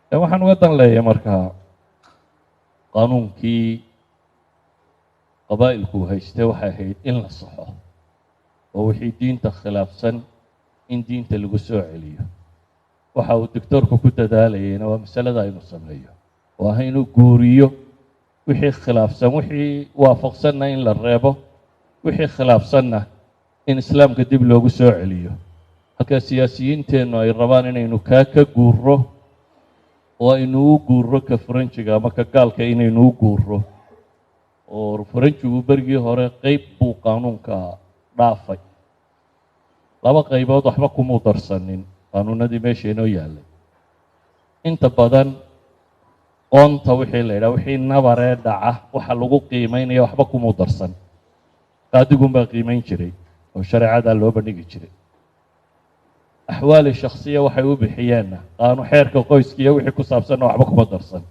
Waxaan uga dan leeyahay markaa, qaanuunkii qabaa'ilku haystay waxay ahayd in la saxo, oo wixii diinta khilaafsan in diinta lagu soo celiyo. Waxa uu doctoorku ku dadaalayayna waa masalada aynu sameeyo, oo ah inuu guuriyo wixii khilaafsan, wixii waafaqsanna in la reebo, wixii khilaafsanna in Islaamka dib loogu soo celiyo. Halkaa siyaasiyiinteennu ay rabaan inaynu kaa ka guuro oo aynu u guuro ka Faranjiga ama ka gaalka inaynu u guuro, oo Faranjigu berigii hore qeyb buu qaanuunka dhaafay, laba qaybood waxba kumuu darsanin. Qaanuunadii meesha inoo yaallay inta badan qoonta wixii la yidhaha, wixii nabaree dhaca waxa lagu qiimeynaya, waxba kumuu darsan. Qaadigun baa qiimeyn jiray oo shareecadaa loo bandhigi jiray. Axwaali shakhsiya waxay u bixiyeenna, qaanu xeerka qoyska iyo wixii ku saabsanna, waxba kuma darsan.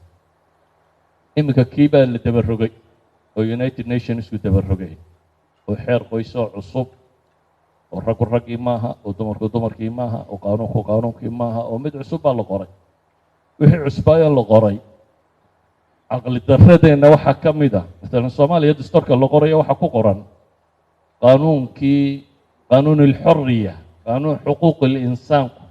Iminka kii baa la dabarogay oo United Nations isku dabarogay, oo xeer qoysoo cusub, oo raggu raggii maaha, oo dumarku dumarkii maaha, oo qaanuunku qaanuunkii maaha, oo mid cusub baa la qoray. Wixii cusbaayoo la qoray, caqli darradeenna waxaa ka mid a, masalan Soomaaliya dastuurka la qorayo waxaa ku qoran qaanuunkii qaanuun alxoriya, qaanuun xuquuq alinsaanku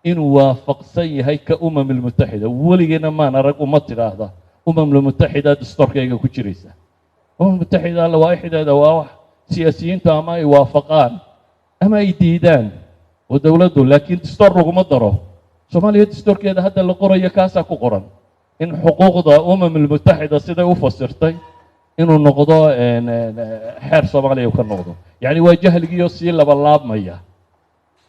inuu waafaqsan yahay ka Umam Almutaxida. Weligeena maan arag uma tidhaahda Umam Almutaxida dastuurkayga ku jiraysa. Umam Mutaxida lawaaixdeeda waa wax siyaasiyiintu ama ay waafaqaan ama ay diidaan oo dowladdu, laakiin dastuur laguma daro. Soomaaliya dastuurkeeda hadda la qorayo kaasaa ku qoran, in xuquuqda Umam Almutaxida siday u fasirtay inuu noqdo xeer Soomaaliya uu ka noqdo. Yacni waa jahligiioo sii labalaabmaya.